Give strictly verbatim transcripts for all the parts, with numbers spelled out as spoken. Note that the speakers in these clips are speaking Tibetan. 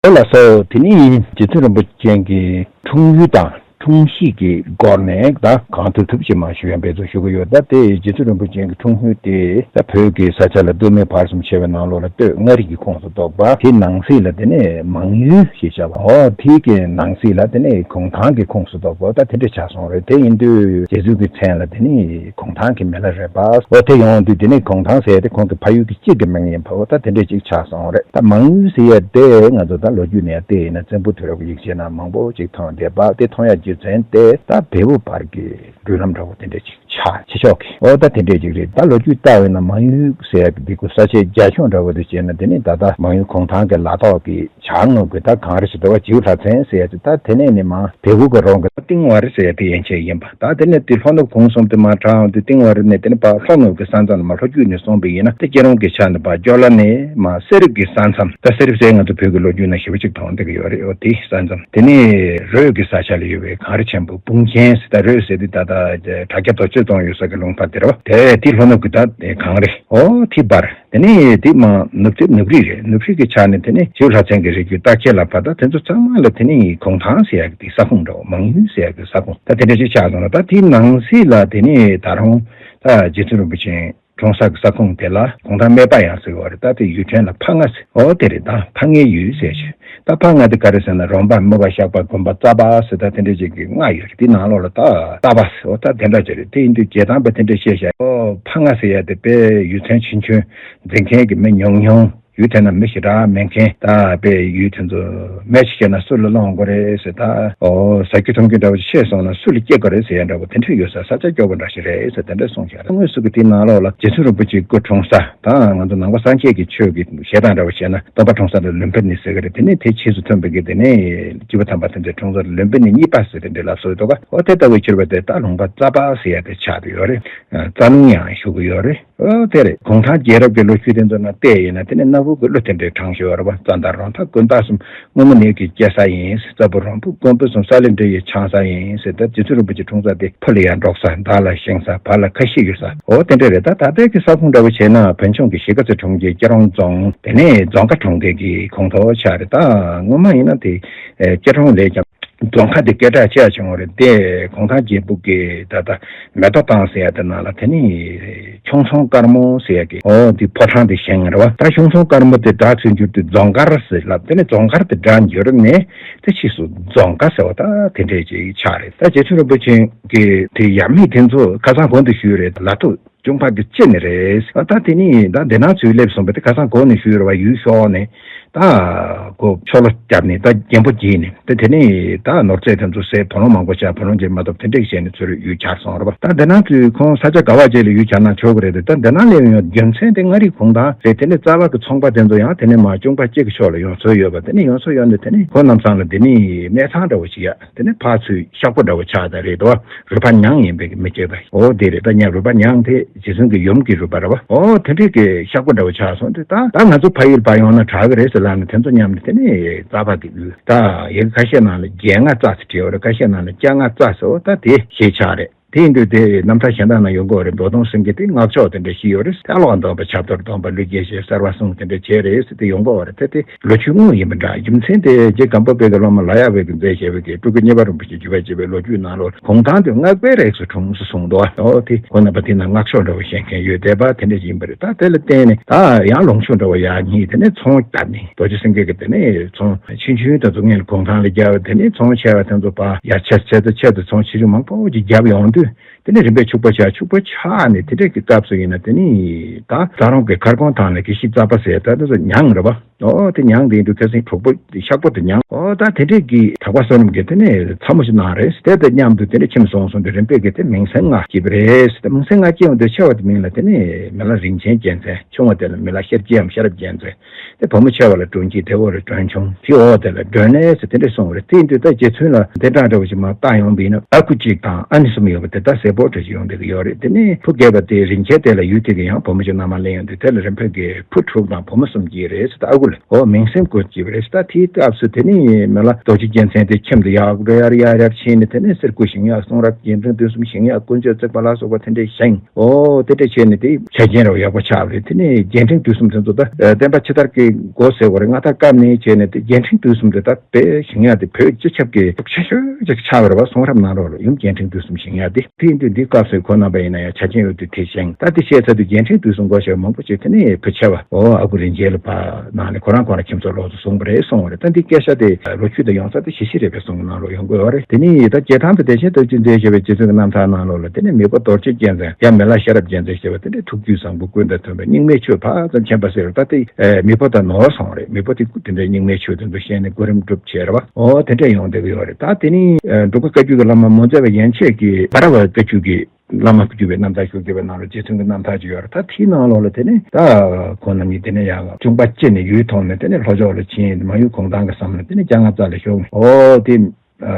ཨོ་ལགས་སོ། དེ་ནི་རྗེ་བཙུན་རིན་པོ་ཆེ་གི་འཁྲུངས་ཡུལ་དང་འཁྲུངས་གཞིས་ཀྱི་སྐོར་ནས་ད་གང་ཐུབ་ཐུབ་ཅིག་མར་ཞུ་ཡ་འབད་རྩོལ་ཞུ་གི་ཡོད། ད་དེ་རྗེ་བཙུན་རིན་པོ་ཆེ་གི་འཁྲུངས་ཡུལ་དེ་ད་བོད་ཀྱི་ས་ཆ་ལ་སྟོད་སྨད་བར་གསུམ་ཕྱེ་བའི་ནང་ལོགས་ལ་སྟོད་མངའ་རིས་ཀྱི་ཁོངས་སུ་གཏོགས་པ། དེ་ནང་གསེས་ལ་དེ་ནས་མང་ཡུལ་ཞེས་བྱ་བ། ཨོ་དེ་གི་ནང་གསེས་ལ་དེ་ནས་གུང་ཐང་གི་ཁོངས་སུ་གཏོགས་པ། ད་དེ་འདྲ་ཆགས་སོང་རེད། དེ་ཡིན་དུས་རྗེ་བཙུན་གྱི་མཚན་ལ་དེ་ནས་གུང་ཐང་གི་མི་ལ་རས་པ། ཨོ་དེ་ཡོང་དུས་དེ་ནས་གུང་ཐང་ཟེར་ཡ་དེ་ཁོང་གི་ཕ་ཡུལ་གྱི་གཅིག་གི་མིང་ཡིན་པ། ཨོ་ད་དེ་འདྲ་ཅིག་ཆགས་སོང་རེད། ད་མང་ཡུལ་ཟེར་ཡ་དེ་ང་ཚོ་ད་ལོ་རྒྱུས་ནས་བལྟས་ཡིན་ན་བཙན་པོ་དུས་རབས་ཀྱི་ཡིག་ཆའི་ནང་མང་པོ་ཅིག་མཐོང་བསྡད་པ། དེ་མཐོང་ཡ་རྒྱུ་མཚན་དེ་ད་བལ་པོ་བར་གྱི་འགྲུལ་ལམ་འདྲ་བོ་དེ་འདྲ་ཅིག་ཆགས་ཆེ་ཤོས་ཀྱི། ཨོ་ད་དེ་འདྲ་ཅིག་རེད། ད་ལོ་རྒྱུས་ལྟ་བས་ན་མང་ཡུལ་ཟེར་ཡ་གི་འདི་ཀོ་ས་ཆའི་རྒྱ་ཁྱོན་འདྲ་བོ་དེ་བྱས་ན་དེ་ནི་ད་ལྟ་མང་ཡུལ་གུང་ཐང་གི་ལ་ཐོག་གི་བྱང་ངོས་ཀྱི་ད་གངས་རི་ཞེ་དྲག་བ་བྱིའུ་ལྷ་མཚན་ཟེར་ཡ་དེ། ད་དེ་ནས་ནི་མར་བལ་པོ་གི་རོང་གི་ཏིང་ཝ་རི་ཟེར་ཡ་དེ་ཡན་ཆད་ཡིན་པ། ད་དེ་ནས་དེ་ལྷོ་ནུབ་གུང་གསུམ་དེ་མར་དྲངས་དེ་ཏིང་ཝ་རི་ནས་དེ་ནི་ཕར་ལྷོ་ངོས་ཀྱི་ས་མཚམས་ལ་མར་ལྷོ་རྒྱུད་ནས་སོང་པ་ཡིན་ན་དེ་སྐྱིད་གྲོང་གི་ཆ་ནས་ཕར་ཅོ་ལ་ནས་མར་གསེར་རི་གི་ས་མཚམས། ད་གསེར་རི་ཟེར་ང་ཚོ་བོད་ཀྱི་ལོ་རྒྱུས་ནང་ཞེ་པོ་ཅིག་མཐོང་བསྡད་ཀྱི་ཡོད་རེད། འོ་དེ་ས་མཚམས། དེ་ནས་རོལ་གྱི་ས་ཆ་ལ་ཡོད་པའི་གངས་རི་ཆེན་པོ་སྤུངས་རྒྱན་ཟེར། ད་རོལ་ཟེར་དེ་ད་ལྟ་དྲ་རྒྱ་རྡོ་གཅལ་རྫོང་ཡོད་ས་གི་ལུང་པ་དེ་རེད་བ། དེ་དེ་ལྷོ་ནུབ་ཀྱི་ད་གངས་རི། འོ་དེ་བར། དེ་ནས་དེ་མར་ནུབ་ཏེ་ནུབ་རི་རེད། ནུབ་རི་གི་ཆ་ནས་དེ་ནས་བྱིའུ་ལྷ་མཚན་གྱི་རི་རྒྱུད་རྟ་ཁྱེ་ལ་བར། ད་དེ་ཚོ་ཚང་མ་ལ་དེ་ནས་གུང་ཐང་ཟེར་ཡག་གི་ས་ཁོངས་འདྲ་བོ། མང་ཡུལ་ཟེར་ཡག་གི་ས་ཁོངས་ད་དེ་འདྲ་ཅིག་ཆགས་སོང་ལ། ད་དེའི་ནང་གསེས་ལ་དེ་ནས་ད་རུང་ད་རྗེ་བཙུན་རིན་པོ་ཆེ་འཁྲུངས་ས་གི་ས་ཁོངས་དེ་ལ་གུང་ཐང་སྨད་པ་ཡང་ཟེར་བ་རེད། ད་དེ་ཡུལ་ཕྲན་ལ་ཕ་ང་ཟེར། འོ་དེ་རེད། ད་ཕ་ངའི་ཡུལ་ཟེར་ཞིང་། ད་ཕ་ང་དེ་ག་རེ་ཟེར་ན་རོང་པ་སྨུག་པ་ཤག་པ་དགོན་པ་རྩ་བ་ཟེར་ད་དེ་འདྲ་ཅིག་གི་ལྔ་ཡོད་རེད། དེ་ནང་ལོགས་ལ་ད་རྩ་བ་ཟེར། འོ་ད་དེ་འདྲ་ཅིག་རེད། དེ་ཡིན་དུས་རྗེ་དང་པ་དེ་འདྲ་བཤད་བཞག་འོ་ཕ་ང་ཟེར་ཡ་དེ་དཔེ་ཡུལ་ཚན་ཆུང་ཆུང་འཛིན་མཁན་གྱི་མི་ཉུང་ཉུང་། ཡུལ་དེ་ན་མི་ཞེ་དྲག་མེད་མཁན། ད་དཔེ་ཡུལ་དེ་ཚོ་སྨད་ཅིག་བཤད་ན་སུ་ལ་སློང་དགོས་རེད་ཟེར། ད་འོ་ཟ་རྒྱུ་འཐུང་རྒྱུ་འདྲ་བོ་ཆད་སོང་ན་སུ་ལ་སྐྱེ་དགོས་རེད་ཟེར་ཡ་འདྲ་བོ་དེ་འདྲ་ཡོད་ས་ས་ཆ་སྐྱོ་པོ་འདྲ་ཞིག་རེད་ཟེར་དེ་འདྲ་གསུངས་བཞག་དངོས་སུ་གི་དེའི་ནང་ལོགས་ལ་རྗེ་བཙུན་རིན་པོ་ཆེའི་སྐུ་འཁྲུངས་ས། ད་ང་ཚོ་ནང་པ་སངས་རྒྱས་ཀྱི་ཆོས་ཀྱི་བཤད་སྟངས་འདྲ་བོ་བྱས་ན་སྟོན་པ་འཁྲུངས་ས་ལ་ལུམ་བི་ནི་ཟེར་གི་རེད། དེ་ནས་དེ་རྗེས་སུ་མཐུན་པའི་གི་དེ་ནས་བཅུ་པ་ཐམ་པ་དེ་ཚོའི་འཁྲུངས་ས་ལ་ལུམ་བི་ནི་གཉིས་པ་ཟེར་དེ་འདྲའི་ལབ་སྲོལ་འདུག་ག་འོ་དེ་ལྟ་བུའི་གྱུར་པ་དེ་ད་ལུང་པ་རྩ་བ་ཟེར་ཡ་དེ་ཆགས་བསྡད་ཡོད་རེད། རྩ་ལུང་ཡང་ཞུ་གི་ཡོད་རེད། འོ་དེ་རེད། གུང་ཐང་རྒྱལ་རབས་ཀྱི་ལོ་རྒྱུས་དེ་ཚོ་ནང་བལྟས་ཡིན་ན་དེ་ནས་སྣ་བུག་གི་གླུ་དེ་འདྲའི་བགྲངས་ཡོད་རེད་བ། རྩ་མདའ་རོང་ཐང་དགོན་པ་གསུམ་སྔོན་མོ་ནས་ཀྱི་སྐྱེ་ས་ཡིན། རྩ་བུ་རོང་ཕུ་དགོན་པ་གསུམ་ས་ལེ་འདྲེ་ཡི་ཆང་ས་ཡིན་ཟེར། ད་རྗེ་བཙུན་རིན་པོ་ཆེ་འཁྲུངས་ས་དེ་ཕུ་ལ་ཡང་འབྲོག་ས། མདའ་ལ་ཤིང་ས། བར་ལ་ཁ་ཤས་ཡོད་ས། འོ་དེ་འདྲ་རེད། ད་ད་ལྟའི་གི་ས་ཁོངས་འདྲ་བོ་བྱས་ན་བོད་ལྗོངས་ཀྱི་གཞིས་ཀ་རྩེ་གྲོང་ཁྱེར་སྐྱིད་གྲོང་རྫོང་དེ་ནས་རྫོང་དཀར་གྲོང་ཁྱེར་གྱི་ཁོངས་གཏོགས་ཆགས་རེད། ད་སྔོན་མ་ཡིན་ན་དེ་སྐྱིད་གྲོང་ལས་ཀྱང་རྫོང་ཁ་དེ་སྐད་གྲགས་ཆེ་བ་བྱུང་བ་རེད། དེ་གུང་ཐང་རྒྱལ་པོ་གི་ད་ལྟ་མེ་ཏོག་ཐང་ཟེར་ཡ་དེ་ནང་ལ་དེ་ནི་ཁྱུང་ཚང་དཀར་མོ་ཟེར་ཡ་གི་འོ་དེ་ཕོ་བྲང་དེ་བཞེངས་རེད་བ། ད་ཁྱུང་ཚང་དཀར་མོ་དེ་སྒྲ་ཚུར་བསྒྱུར་དུས་རྫོང་དཀར་ཟེར་ལབ། དེ་ནི་རྫོང་དཀར་དེ་སྒྲ་འགྱུར་ནས་དེ་ཕྱིས་སུ་རྫོང་དཀར་ཟེར་བ་ད་དེ་འདྲས་ཅིག་ཆགས་རེད། ད་རྗེ་བཙུན་རིན་པོ་ཆེ་གི་དེ་ཡབ་མེས་དེ་ཚོ་ཁ་སང་གོང་དུ་ཞུས་རེད། ལ་ཐུག་གཅུང་པ་གི་ལྕེ་ནས་རེད། ད་དེ་ནི་ད་དེ་ནང་ཚུར་སླེབས་སོང་བས་དེ་ཁ་སང་གོང་ནས་ཞུས་རེད་བ། ཡུལ་ཤོར་ནས་ད་ཁོ་ཆོ་ལོ་བརྒྱབ་ནས་ད་རྒན་པོ་བགྱིས་ནས་ད་དེ་ནས་ད་ནོར་རྫས་དེ་ཚོ་ཟས་བུ་ལོང་མང་པོ་ཆགས། བུ་ལོང་བྱས་མ་ཐུབ་དེ་འདྲས་བྱས་ནས་ཚུར་ཡུལ་གྱར་སོང་རེད་བ། ད་དེ་ནང་ཚུར་ཁོང་ས་ཆ་ག་བ་ཅིག་ལ་ཡུལ་གྱར་ན་ཆོག་གི་རེད་དེ། ད་དེ་ནང་སླེབས་ཡོང་རྒྱུ་མཚན་དེ་མངའ་རིས་གུང་ཐང་རེད། དེ་ནས་རྩ་བ་གི་ཚོང་པ་དེ་ཚོ་ཡང་དེ་ནས་མར་གཅུང་པ་གཅིག་གི་ཕྱོགས་ལ་ཡོང་སྲོལ་ཡོད་པ། དེ་ནས་ཡོང་སྲོལ་ཡོད་ནས་དེ་ནས་ཁོ་རྣམ་ཚང་ལ་དེ་ནས་སྨད་ཐང་འདྲ་བོ་ཞིག་ཡ། དེ་ནས་ཕར་ཚུར་ཤག་པོ་འདྲ་བོ་ཆགས་ད་རེད་དོ། རུས་པ་མྱང་ཡིན་པའི་མི་སྐྱེས་པ། འོ་དེ་རེད། ད་ཉག་རུས་པ་མྱང་དེ་རྗེ་བཙུན་གྱི་ཡུམ་གྱི་རུས་པ་རེད་བ། འོ་དེ་འདྲའི་གི་ཤག་པོ་འདྲ་བོ་ཆགས་སོང་དེ། ད་ད་ང་ཚོ་ཕ་ཡུལ་ཕར་ཡོང་ན་དྲག་གི་རེད་ཟེར་ལབ་ནས་དེ་ཚོ་མཉམ་དུ་དེ་ནས་རྩ་བ་གི་ཡུལ་ད་ཡི་གེ་ཁ་ཤས་ནང་ལ་རྒྱལ་རྔ་རྩ་ཟེར་བྲིས་ཡོད་རེད། ཁ་ཤས་ནང་ལ་སྐྱ་རྔ་རྩ་ཟེར། འོ་ད་དེ་ཞེས་ཆགས་རེད། དེ་ཡིན་དུས་དེ་རྣམ་ཐར་གཞན་དག་ན་ཡོང་གི་ཡོད་རེད། འབོ་སྟོང་སེང་གེ་དེ་སྔགས་ཕྱོགས་དེ་འདྲ་ཞིག་ཡོད་རེད། ད་ཀློག་འདོན་པ་ཆབ་གཏོར་འདོན་པ་ཀླུ་རྒྱལ་ཞེས་གསར་བ་གསུངས་དེ་འདྲ་བྱས་རེད་ཟེར་དེ་ཡོང་གི་ཡོད་རེད། དེ་དེ་ལོ་རྒྱུས་དངོས་ཡིན་པ་འདྲ། རྒྱུ་མཚན་དེ་རྗེ་སྒམ་པོ་པའི་གི་སློབ་མ་ལ་ཡག་པའི་གི་མཛད་བཞག་པའི་གི་སྤྲུལ་སྐུ་གཉེར་པ་རིན་པོ་ཆེ་བརྒྱུད་པ་བྱས་པའི་ལོ་རྒྱུས་ནང་ལོགས་གུང་ཐང་དེ་སྔགས་པའི་རིགས་སུ་འཁྲུངས་སུ་གསུངས་འདུག་འོ་དེ་ཁོ་རྣམ་པ་དེ་ན་སྔགས་ཕྱོགས་འདྲ་བོ་ཤེས་མཁན་ཡོད་བསྡད་པ་དེ་འདྲ་ཞིག་ཡིན་པ་རེད། ད་དེ་ལ་བརྟེན་ནས་ད་ཡང་ལུང་ཕྱོགས་འདྲ་བོ་ཡག་གཉིས་དེ་ནས་ཚོང་བཏབ་ནས་རྡོ་རྗེ་སེང་གེ་གི་དེ་ནས་ཚོང་ཆུང་ཆུང་དེ་ཚོ་སྔོན་ལ་གུང་ཐང་ལ་བརྒྱབ། དེ་ནས་ཚོང་ཆེ་བ་དེ་ཚོ་ཕར་ཡར་ཆེ་ཆེ་ཚོ་ཆེ་ཚོ་ཚོང་ཆེ་ཆུང་མང་པོ་ཅིག་བརྒྱབ་ཡོང་དུས། དེ་ནས་རིམ་པས་ཕྱུག་པོ་ཆགས། ཕྱུག་པོ་ཆགས་ནས་དེ་འདྲས་ཀྱི་སྐབས་སུ་ཡིན་ན་དེ་ནི་ད་ད་རུང་གི་མཁར་གུང་ཐང་ལ་གི་གཞི་རྩ་པ་ཟེར་ད་དེ་ཚོ་མྱང་རེད་པ། ཨོ་དེ་མྱང་དེ་ཡིན་དུས་ཁ་སང་གྲོགས་པོ་ཤག་པོ་དེ་མྱང་། ཨོ་ད་དེ་འདྲས་ཀྱི་གྲགས་པ་བསོད་ནམས་ཀྱིས་དེ་ནས་ཚ་མོ་ཞིག་གནང་རེད། དེ་དང་མཉམ་དུ་དེ་ནས་ཁྱིམ་སོང་སོང་དུས་རིམ་པས་ཀྱི་དེ་མིང་སྲིང་ལྔ་སྐྱེས་པ་རེད། དེ་མིང་སྲིང་ལྔ་སྐྱེས་ཡོང་དུས་ཆེ་བ་དེ་མིང་ལ་དེ་ནས་མི་ལ་རིན་ཆེན་རྒྱལ་མཚན། ཆུང་བ་དེ་ལ་མི་ལ་ཤེར་རྒྱལ་འམ་ཤེས་རབ་རྒྱལ་མཚན། དེ་བུ་མོ་ཆེ་བ་ལ་སྒྲོན་སྐྱིད། དེ་འོག་ལ་སྒྲོན་ཆུང་། དེ་འོག་དེ་ལ་སྒྲོན་ལེགས་ཟེར་དེ་འདྲས་གསུངས་པ་རེད། དེ་ཡིན་དུས་ད་རྗེ་བཙུན་ལ་དེ་འདྲ་འདྲ་བོ་ཞིག་མར་བཏགས་ཡོང་བ་ཡིན་ན་ཨ་ཁུ་གཅིག་དང་ཨ་ནེ་གསུམ་ཡོད་པ། དེ་ལྟར་གསལ་པོ་འདྲ་ཞིག་ཡོང་བསྡད་ཀྱི་ཡོད་རེད། དེ་ནས་བུ་རྒས་པ་དེ་རིན་ཆེན་དེ་ལ་ཡུལ་དེ་གི་ཡང་བུ་མོ་ཅིག་མནའ་མ་ལེན་ཡོང་དུས། དེ་ལ་རིམ་ཕུག་གི་བུ་དྲུག་དང་བུ་མོ་གསུམ་སྐྱེས་རེད་ཟེར། ད་ཨ་ཁུ་ལ་འོ་མིང་སེམས་ཀུན་སྐྱེས་པ་རེད་ཟེར། ད་དེའི་སྐབས་སུ་དེ་ནས་མི་ལ་རྡོ་རྗེ་རྒྱལ་མཚན་དེ་ཁྱིམ་དུ་ཡར་ཡར་ཡར་ཡར་ཕྱིན་ནས། དེ་ནས་གསེར་སྐུ་བཞེངས་ཡག་གསུང་རབ་རྒྱས་འབྲིང་བསྡུས་གསུམ་བཞེངས་ཡག་ཀུན་སྤྱོད་བརྩེགས་པ་ལ་སོགས་པ་དེ་འདྲས་བཞེངས། ཨོ་དེ་འདྲ་བྱས་ནས་དེ་ཆ་རྐྱེན་རབ་ཡག་པོ་ཆགས་པ་རེད། དེ་ནས་རྒྱས་འབྲིང་བསྡུས་གསུམ་དེ་ཚོ་ད་ཨ་བསྟན་པ་ཕྱི་དར་གྱི་འགོ་ཟེར་བ་རེད། མངའ་བདག་བཀའ་ནས་བྱས་ནས་དེ་རྒྱས་འབྲིང་བསྡུས་གསུམ་དེ་ད་དཔེ་བཞེངས་ཡག་དེ་བོད་སྤྱི་ཁྱབ་ཀྱི་ཤུགས་ཆེ་ཤོས་ཅིག་ཆགས་པ་རེད་བ། གསུང་རབ་ནང་ལོགས་ལ་ཡུམ་རྒྱས་འབྲིང་བསྡུས་གསུམ་བཞེངས་ཡག་དེ། དེ་ཡིན་དུས་འདི་སྐབས་སུ་ཁོང་རྣམ་པ་ཡིན་ན་ཡང་ཆ་རྐྱེན་ཡོད་དུས་དེ་བཞེངས། ད་དེ་བཤད་ཚར་དུས་རྒྱས་འབྲིང་བསྡུས་གསུམ་འགོ་བཤད་མང་པོ་ཅིག་དེ་ནས་བུ་ཆེ་བ་ཨོ་ཨ་ཁུ་རིན་ཆེན་ལ་ཕར་ནང་ནས་ཁོ་རང་ཁོ་རང་ཁྱིམ་སོགས་ལོགས་སུ་སོང་བ་རེད་གསུང་བ་རེད། ད་འདི་སྐད་ཆ་དེ་ལོ་རྒྱུས་དང་ཡོང་ས་དེ་ཞི་ཞི་རེད་པས་གསུང་གི་ནང་ལོགས་ཡོང་གི་ཡོད་རེད། དེ་ནས་ད་རྒྱལ་ཐང་དུ་བདེ་ཆེན་རྡོ་རྗེ་མཛད་ཞེས་པའི་རྗེ་བཙུན་གྱི་རྣམ་ཐར་ནང་ལོགས་ལ་དེ་ནས་མེས་པོ་རྡོ་རྗེ་རྒྱལ་མཚན་ཡང་མི་ལ་ཤེས་རབ་རྒྱལ་མཚན་ཞེས་པ་དེ་འདྲའི་ཐུགས་རྒྱུད་བཟང་པོ་ཀུན་དང་མཐུན་པའི་རྙིང་མའི་ཆོས་དཔག་ཙམ་མཁྱེན་པ་ཟེར། ད་དེ་མེས་པོ་དང་ནོར་སོང་རེད། མེས་པོ་དེ་དེ་འདྲའི་རྙིང་མའི་ཆོས་དེ་ཚོ་ཤེས་ནས་གོ་རིམ་སྒྲུབ་བྱས་རེད་བ། ཨོ་དེ་འདྲ་ཡོང་བསྡད་ཀྱི་ཡོད་རེད། ད་དེ་ནི་ཨ་འབྲུག་པ་བཀའ་བརྒྱུད་ཀྱི་བླ་མ་མོ་མཛད་པ་ཡན་ཆད་ཀྱི་བྷ་ར་ཝ་བཀའ་བརྒྱུད་ཀྱི་བླ་མ་བརྒྱུད་པའི་རྣམ་ཐར་ཞུ་གི་པའི་ནང་ལ་རྗེ་བཙུན་གྱི་རྣམ་ཐར་ཅིག་ཡོད་རེད། ད་དེའི་ནང་ལོགས་ལ་དེ་ནི་ད་ཁོང་རྣམ་གཉིས་དེ་ནས་ཡང་གཅུང་པ་སྐྱེས་ནས་ཡུལ་ཐོག་ནས་དེ་ནས་ལྷོ་ཕྱོགས་ལ་ཕྱིན། མ་ཡུལ་གུང་ཐང་གི་ས་མཚམས་ལ་དེ་ནས་སྐྱ་ང་རྩ་ལ་ཞོག་ནས། ཨོ་དེ་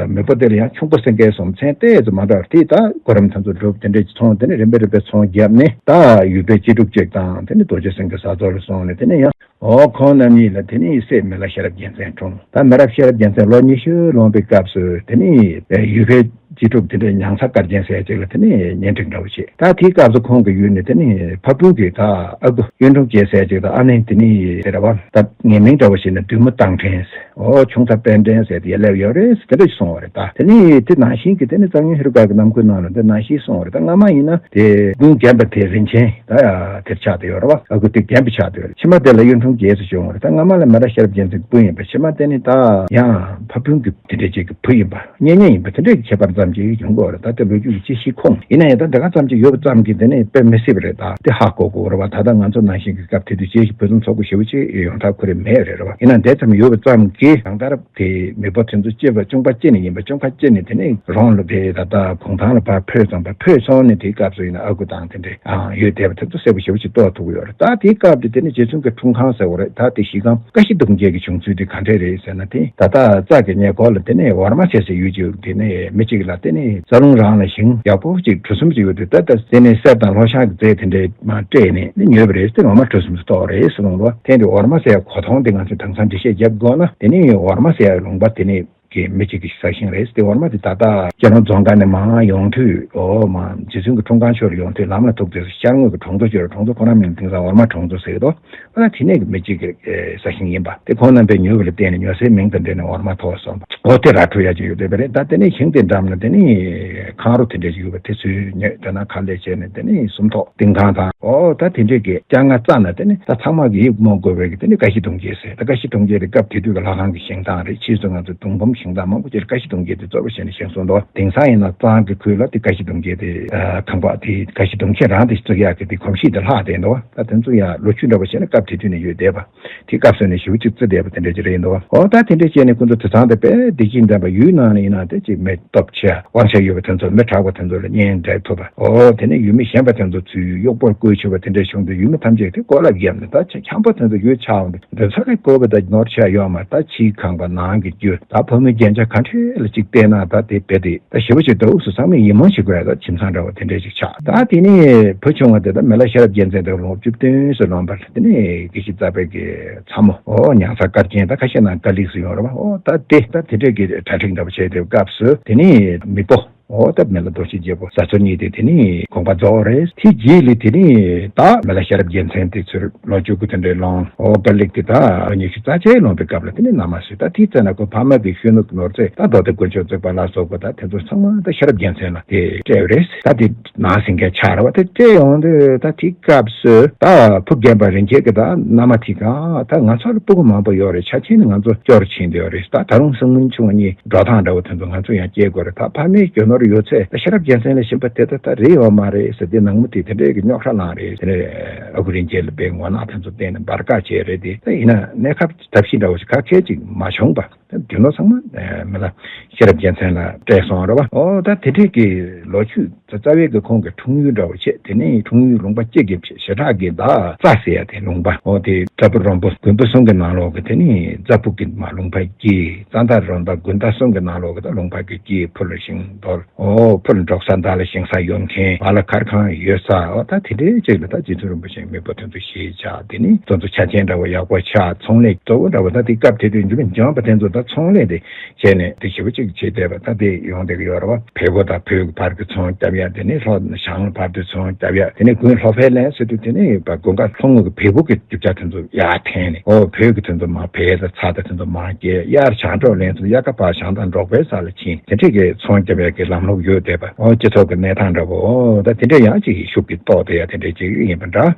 མེས་པོ་དེ་ལ་ཡང་ཁྱུང་པོ་སེང་གེ་གསུམ་མཚན་ཏོག་ཙམ་མ་འདྲ་བར་དེ་ད་གོ་རིམ་དེ་ཚོ་སྒྲུབ། དེ་འདྲའི་ཚོང་དེ་ནས་རིམ་པས་རིམ་པས་ཚོང་བརྒྱབ་ནས། ད་ཡུལ་པའི་གཅེས་ཕྲུག་ཅིག་དང་དེ་ནས་རྡོ་རྗེ་སེང་གེ་བཟའ་ཚོ་ལ་སོང་ནས། དེ་ནས་ཡང་ཨོ་ཁོང་རྣམ་གཉིས་ལ་དེ་ནས་སྲས་མི་ལ་ཤེས་རབ་རྒྱལ་མཚན་འཁྲུངས། ད་མི་ལ་ཤེས་རབ་རྒྱལ་མཚན་ལོ་ཉི་ཤུ་ལོན་པའི་སྐབས་སུ་དེ་ནས་ཡུལ་པའི་གཅེས་ཕྲུག་དེ་འདྲའི་ཉང་ཚ་དཀར་རྒྱན་ཟེར་ཅིག་ལ་དེ་ནས་གཉེན་སྒྲིག་འདྲ་བོ་བྱས། ད་དེའི་སྐབས་སུ་ཁོང་གི་ཡུལ་ནས་དེ་ནས་ཕ་བུ་གི་ད་ཨ་ཁུ་གཡུང་དྲུང་རྒྱལ་ཟེར་ཅིག་དང་། ཨ་ནེ་དེ་ནས་དེ་རེད་བ། ད་ངའི་མིང་འདྲ་བོ་ཞིག་ནི་བདུད་མོ་སྟག་ཕྲན། ཨོ་ཁྱུང་ཚ་པཎ་ཌན་ཟེར་དེ་ཡ་སླེབས་ཡོད་རེད་ཟེར་དེ་འདྲ་ཞིག་གསུངས་པ་རེད། ད་དེ་ནས་དེ་ནང་བཞིན་གྱི་དེ་ནས་གཙང་ཆུ་ཧེ་རུ་ཀ་གི་ནང་ཁུལ་ནང་ལ་དེ་ནང་བཞིན་གསུངས་པ་རེད། ད་སྔ་མ་ཡིན་ན་དེ་དགུང་རྒན་པ་དེ་རིན་ཆེན་ད་ཡ་དེར་ཆགས་བསྡད་ཡོད་རེད་བ། ཨ་ཁུ་དེ་རྒན་པ་ཆགས་བསྡད་ཡོད་རེད། ཕྱི་མ་དེ་ལ་གཡུང་དྲུང་རྒྱལ་ཟེར་བྱུང་བ་རེད། ད་སྔ་མ་ལ་མི་ལ་ཤེས་རབ་རྒྱལ་མཚན་གྱི་བུ་ཡིན་པ། ཕྱི་མ་དེ་ནི་ད་ཡང་ཕ་བུ་གི་དེ་འདྲ་ཅིག་གི་བུ་ཡིན་པ། གཉེན་ཉེ་ཡིན་པ་དེ་འདྲའི་ཁྱད་པར་ཙམ་ཅིག་ཡོང་གི་ཡོད་རེད། ད་དེ་ལོ་རྒྱུས་ཀྱི་དཔྱད་གཞི་ཁུངས་ཡིན་ན་ཡང་ད་དེ་ག་ཙམ་ཅིག་ཡོད་པ་ཙམ་གྱིས་དེ་ནས་དཔེ་མི་སྲིད་པ་རེད། ད་དེ་ཧ་གོ་དགོས་རེད་བ། ད་ལྟ་ང་ཚོ་ནང་བཞིན་གྱི་སྐབས་དེ་དུས་དཔྱད་གཞི་ཕུན་སུམ་ཚོགས་པོ་ཞེ་པོ་ཅིག་ཡོང་ཐབས་ཁོ་རེ་མེད་རེད་བ། ཡིན་ན་དེ་ཙམ་ཡོད་པ་ཙམ་གྱིས་གང་ལྟར་དེ་མེས་པོ་དེ་ཚོ་སྐྱེས་པ་གཅུང་པ་སྐྱེས་ནས་ཡིན་པ། གཅུང་པ་སྐྱེས་ནས་དེ་ནས་རོང་ལ་དེ་ད་ལྟ་གུང་ཐང་ལ་ཕར་འཕོས་ཙང་། ཕར་འཕོས་སོང་ནས་དེའི་སྐབས་སུ་ཡིན་ན་ཨ་ཁུ་དང་དེ་འདྲའི་ཨང་ཡོད་བསྡད་པ་དེ་ཚོ་གསལ་པོ་ཞེ་པོ་ཅིག་རྟོགས་ཐུབ་ཀྱི་ཡོད་རེད། ད་དེའི་སྐབས་དེ་དེ་ནས་རྗེ་བཙུན་གྱི་འཁྲུངས་ཁང་ཟེར་བ་རེད། ད་དེ་གཞི་རྐང་ཀ་བཞི་གདུང་བརྒྱད་ཀྱི་བྱུང་ཚུལ་དེ་ག་འདྲས་རེད་ཟེར་ན། དེ་ད་ལྟ་རྩ་གི་ཉེ་འཁོར་ལ་དེ་ནས་འོར་མ་ཟེར་ཟེར་ཡུལ་ཅིག་ཡོད། དེ་ནས་མི་གཅིག་ལ་དེ་ནས་རྩ་རླུང་རང་ལ་ཞིང་ཡག་པོ་ཅིག་གྲུ་གསུམ་ཅིག་ཡོད་དུས། ད་ལྟ་དེ་ནས་གསེར་དང་ལྷོ་ཤར་གྱི་རྫས་དེ་འདྲས་མར་སྤྲད་ནས་ནི་ཉོས་པ་རེད། དེ་འོར་མ་གྲུ་གསུམ་དུ་གཏོགས་རེད་ཟེར་གསུངས་པ། དེ་འདི་འོར་མ་ཟེར་ཡ་གོ་མཐོང་དེ་ང་ཚོས་དེང་སང་འགྲེལ་བཤད་རྒྱབ་དགོས་ན། དེ་ནི་འོར་མ་ཟེར་ཡ་ལུང་པ་དེ་ནས་གི་མི་གཅིག་གི་ས་ཞིང་རེད། དེ་འོར་མ་དེ་ད་ལྟ་སྐྱིད་གྲོང་རྫོང་ཁག་ནས་མར་ཡོང་དུས། ཨོ་མ་རྗེ་བཙུན་གྱི་འཁྲུངས་ཁང་ཕྱོགས་ལ་ཡོང་དུས་ལམ་ལ་ཐུག་དུས་སུ་ཤར་ངོས་ཀྱི་གྲོང་ཚོ་ཅིག་ཡོད་རེད། གྲོང་ཚོ་ཁོ་ན་མིང་དེང་སང་འོར་མ་གྲོང་ཚོ་ཟེར་གི་འདུག་ཨ་དེ་ནས་གི་མི་གཅིག་གི་ས་ཞིང་ཡིན་པ་དེ་ཁོང་རྣམ་པས་ཉོས་པ་ལ་བརྟེན་ནས་ཉོ་སའི་མིང་དང་འབྲེལ་ནས་འོར་མ་ཐོགས་སོང་། ཨོ་དེ་ར་འཕྲོད་ཡ་ཅིག་ཡོད་བསྡད་པ་རེད། ད་དེ་ནས་ཞིང་དེ་འགྲམ་ལ་དེ་ནས་ཁང་རུ་དེ་འདྲ་ཅིག་ཡོད་པ་དེ་ཚོས་ཉོས། དེ་ན་ཁ་ལས་བྱས་ནས་དེ་ནས་སུམ་ཐོག་ཏིང་ཁང་དང་། ཨོ་ད་དེ་འདྲས་ཀྱི་སྐྱ་ང་རྩ་ན་དེ་ནི་ད་ཚང་མ་གི་ཡིད་སྨོན་དགོས་པའི་གི་དེ་ནི་ཀ་བཞི་གདུང་བརྒྱད་ཟེར། ད་ཀ་བཞི་གདུང་བརྒྱད་དེ་སྐབས་དེ་དུས་ཀྱི་ལྷ་ཁང་གི་བཞེངས་སྟངས་རེད། ཕྱིས་སུ་ང་ཚོ་གདུང་འབུམ་བཞེངས་སྟངས་མང་པོ་ཅིག་ལ་ཀ་བཞི་གདུང་བརྒྱད་དེ་གཙོ་བོ་བྱས་ནས་བཞེངས་སོང་འདུག་དེང་སང་ཡིན་ན་གཙང་གི་ཁུལ་ལ་དེ་ཀ་བཞི་གདུང་བརྒྱད་དེ་ཁང་པ་དེ་ཀ་བཞི་གདུང་ཁྱེད་རང་དེ་བཙུགས་ཡག་གི་དེ་གོམས་གཤིས་དེ་ལྷག་བསྡད་འདུག་ད་དེ་ཚོ་ཡང་ལོ་རྒྱུས་འདྲ་བོ་བྱས་ན་སྐབས་དེ་དུས་ནས་ཡོད་བསྡད་པ། དེ་སྐབས་སུ་ནས་ཞེ་པོ་ཅིག་བརྩི་བསྡད་པ་དེ་འདྲ་ཅིག་རེད་འདུག་ཨོ་ད་དེ་འདྲ་བྱས་ནས་ཁོ་ཚོ་དེང་སང་དེ་དཔེ་བདེ་སྐྱིད་ལྡན་པ་ཡུལ་ནང་ལ་ཡིན་ན་དེ་ཅིག་མི་སྟོབས་ཆེ་དབང་ཆ་ཡོད་པ་དེ་ཚོ་མི་དྲག་པ་དེ་ཚོ་ལ་གཉེན་འབྲེལ་ཐུབ་པ། ཨོ་དེ་ནས་ཡུལ་མི་གཞན་པ་དེ་ཚོ་ཚུར་གཡོག་པོར་བསྐོས་ཆོག་པ་དེ་འདྲ་བྱུང་དུས་ཡུལ་མི་ཐམས་ཅད་དེ་གོ་ལ་བརྒྱབ་ནས། ད་ཆ་འཁྱམ་པོ་དེ་ཚོ་ཡུལ་ཆགས་འོང་དུས་འདི་ཚོ་གི་དགོས་པ་ད་ནོར་ཆ་ཡོད་མ། ད་ཕྱིའི་ཁང་པ་ནང་གི་རྒྱུ། ད་ཕོ་མོའི་རྒྱན་ཆ་ག་འདྲས་ལ་ཅིག་བལྟས་ན་ད་དེ་དཔེ་དེ་ད་ཞེ་པོ་ཅིག་འདུག་སུ་ཚང་མས་ཡིད་སྨོན་བྱེད་དགོས་ཡ། ད་ཁྱིམ་ཚང་འདྲ་བོ་དེ་འདྲས་ཅིག་ཆགས། ད་དེ་ནས་བུ་ཆུང་བ་དེ་ད་མི་ལ་ཤེས་རབ་རྒྱལ་མཚན་དེ་ལོ་བཅུ་བདུན་སུ་ལོན་པ་ལ་དེ་ནས་དགེ་བཤེས་རྩ་བའི་གི་ཚ་མོ་ཨོ་ཉང་ཚ་དཀར་རྒྱན། ད་ཁ་ཤས་ནང་དཀར་ལིག་སུ་ཡོང་རེད་བ། ཨོ་ད་དེ་ད་དེ་འདྲས་ཀྱི་གྲ་སྒྲིག་འདྲ་བོ་བྱས་དེ་སྐབས་སུ་དེ་ནས་མེས་པོ་ཨོ་ད་མི་ལ་རྡོ་རྗེ་རྒྱལ་པོ་བཟའ་ཚོ་གཉིས་དེ་དེ་ནས་དགོངས་པ་རྫོགས་རེད། དེ་རྗེས་ལ་དེ་ནས་ད་མི་ལ་ཤེས་རབ་རྒྱལ་མཚན་དེ་ཚུར་ལོ་བཅུ་དགུ་དེ་འདྲའི་ལོན། ཨོ་དཀར་ལིག་དེ་ད་ཉི་ཤུ་རྩ་གཅིག་ལོན་པའི་སྐབས་ལ་དེ་ནས་མནའ་མ་བཟོས། ད་དེའི་ཚེ་ན་ཁོ་ཕ་མ་གི་ཤུལ་ནུ་གི་ནོར་རྫས་ད་མདོ་སྡེ་དཀོན་མཆོག་བརྩེགས་པ་ལ་སོགས་པ་ད་དེ་ཚོ་ཚང་མ་ད་ཤེས་རབ་རྒྱལ་མཚན་ལ་དེ་སྤྲད་པ་རེད། ད་དེ་ནང་ཟིན་མཁན་ཆགས་རེད་བ། དེ་སྤྲད་ཡོང་དུས་ད་དེའི་སྐབས་སུ་ད་བུ་རྒན་པ་རིན་ཆེན་གྱིས་ད་མནའ་མ་དེ་གང་ད་ང་ཚོ་ལ་སྤུ་གུ་མང་པོ་ཡོད་རེད། ཆ་རྐྱེན་ནི་ང་ཚོ་སྐྱོར་ཕྱིན་བསྡད་ཡོད་རེད། ད་ད་རུང་སྲིང་མོ་ཆུང་བ་གཉིས་འགྲོ་སྟངས་འདྲ་བོ་དེ་ཚོ་ང་ཚོ་ཡང་སྐྱེལ་དགོས་རེད། ད་ཕ་མའི་རྒྱུ་ནོར་ཡོད་ཚད་ད་ཤེས་རབ་རྒྱལ་མཚན་ལ་བྱིན་པ་དེ་ད་ད་རེད་ཡོད་མ་རེད་ཟེར། དེ་ནང་མི་དེ་དེ་འདྲའི་གི་རྙོག་ཁྲ་ལངས་རེད། དེ་ནས་ཨ་ཁུ་རིན་ཆེན་ལ་དཔེ་ངོ་ནག་དེ་ཚོ་བསྟན་ནས་འབར་ག་བྱས་རེད། དེ་ད་ཡིན་ན་གནས་སྐབས་ཐབས་ཤེས་འདྲ་བོ་ཞིག་ག་གེ་ཅིག་མ་བྱུང་པ། ད་རྒྱུ་ནོར་ཚང་མ་མི་ལ་ཤེས་རབ་རྒྱལ་མཚན་ལ་སྤྲད་སོང་རེད་བ། ཨོ་ད་དེ་འདྲས་ཀྱི་ལོ་རྒྱུས་རྩ་བའི་གི་ཁོང་གི་འཁྲུངས་ཡུལ་འདྲ་བོ་བྱས། དེ་ནས་འཁྲུངས་ཡུལ་ལུང་པ་གཅིག་གི་ཞེ་དྲག་གི་ད་རྩ་ཟེར་ཡ་དེ་ལུང་པ། ཨོ་དེ་རྩ་བུ་རོང་པོ་དགོན་པ་གསུམ་གི་ནང་ལོགས་གི་དེ་ནས་རྩ་བུ་གི་མ་ལུང་པ་དཀྱིལ། རྩ་མདའ་རོང་མདའ་དགོན་མདའ་གསུམ་གི་ནང་ལོགས་གི་ད་ལུང་པ་གི་དཀྱིལ་ཕུ་ལ་ཤིང་རྡོ་ལ། ཨོ་ཕུ་ལ་འབྲོག་ས་མདའ་ལ་ཞིང་ས་ཡོང་མཁན་བ་ལ་མཁར་ཁང་ཡོད་ས། ཨོ་ད་དེ་འདྲའི་ཅིག་ལ་ད་རྗེ་བཙུན་རིན་པོ་ཆེ་མེས་པོ་དེ་ཚོ་ཞེས་བྱ། དེ་ནི་དེ་ཚོ་ཆ་རྐྱེན་འདྲ་བོ་ཡག་པོ་ཆགས། ཚོང་ལས་གཙོ་བོ་འདྲ་བོ་ད་དེ་སྐབས་དེ་དུས་འཇུ་མི་འཇོན་པ་དེ་ཚོ་ད་ཚོང་ལས་དེ་བྱས་ནས་དེ་ཞེ་པོ་ཅིག་བྱས་བསྡད་པ་ད་དེ་ཡོང་བསྡད་ཀྱི་ཡོད་རེད་བ། བལ་པོ་དང་བོད་ཀྱི་བར་གྱི་ཚོང་རྒྱབ་ཡ། དེ་ནི་ལྷོ་བྱང་བར་དུ་ཚོང་རྒྱབ་ཡ། དེ་ནི་དགུན་ལྷོ་ཕལ་ལན་ཟེར་དུས་དེ་ནི་དགུན་ཁ་ལྷོ་ངོས་ཀྱི་བལ་པོ་གི་རྒྱུ་ཆ་དེ་ཚོ་ཡར་འཐེན་ནས། ཨོ་བོད་ཀྱི་དེ་ཚོ་མར་བལ་དང་ཚྭ་དང་དེ་ཚོ་མར་སྐྱེལ། དབྱར་བྱང་འབྲོག་ལན་ཚོ་དབྱར་ཁ་བར་བྱང་དང་འབྲོག་པའི་ས་ལ་ཕྱིན། དེ་འདྲས་ཀྱི་ཚོང་རྒྱབ་ཡ་གི་ལམ་ལུགས་ཡོད་བསྡད་པ། ཨོ་སྤྱི་ཚོགས་ཀྱི་གནས་སྟངས་འདྲ་བོ། ཨོ་ད་དེ་འདྲས་ཡང་ཅིག་ཤུགས་ཀྱིས་རྟོགས་བསྡད་ཡ་དེ་འདྲས་ཅིག་ཡིན་པ་འདྲ།